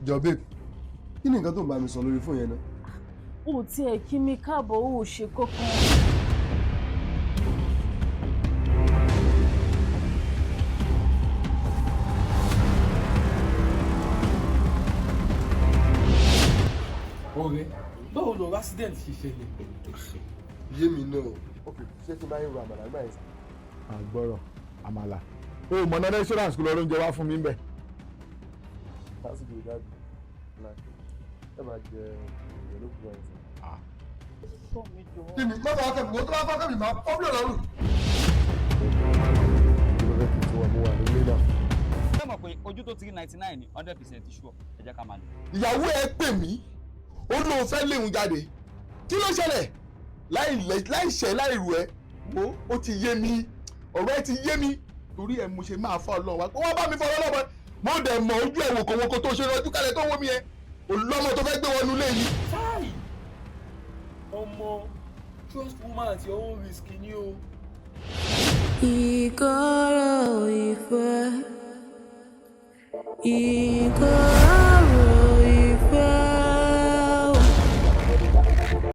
Jọ babe, kí ni nǹkan tó ń bá mi sọ lórí fóònù yẹn náà? O tiẹ̀ kí mi káàbọ̀, o ò ṣe kankan. Ọ̀rẹ́, báwo lọ accident ṣe ṣẹlẹ̀? Yé mi náà. Ok, ṣé kí n bá yín ro àmàlà nígbà yẹn sá? Àgbọ̀rọ̀ àmàlà o mọ̀ náà, restaurant kò lọ oúnjẹ wá fún mi ń bẹ̀. Lásìkò ìdájọ́ ẹ máa jẹ ìyẹn ló kú báyìí sá. Sọ mi jọ. Kí ni má bàa kẹ́mi, mo tó bá fọ́ kẹ́mi máa fọ́ bílẹ̀ lọ́rùn. Mo fẹ́ kí n tó wà, mo wà nílé náà. Ṣé mọ̀ pé ojú tó ti rí 99 ní 100% sure? Ẹ jẹ́ ká máa lọ. Ìyàwó ẹ pè mí, ó lóun fẹ́ léun jáde. Kí ló ṣẹlẹ̀? Láì ṣẹ̀ láì rù ẹ wo, ó ti yé mi, ọ̀rọ̀ ẹ ti yé mi. Torí ẹ mo ṣe máa fọ́ Ọlọ́run wá pé wọ́n bá mi fọ́ Ọlọ́run. Mo dẹ̀ mọ ojú ẹ̀ wòkòwòkò tó ṣe rọjú kálẹ̀ tó wó mi yẹn, olọ́mọ tó fẹ́ gbé wọnú ilé yìí. Táì, ọmọ, trust woman at your own risk ni o. Ìkọ̀rọ̀ ìfẹ́. Ìkọ̀rọ̀.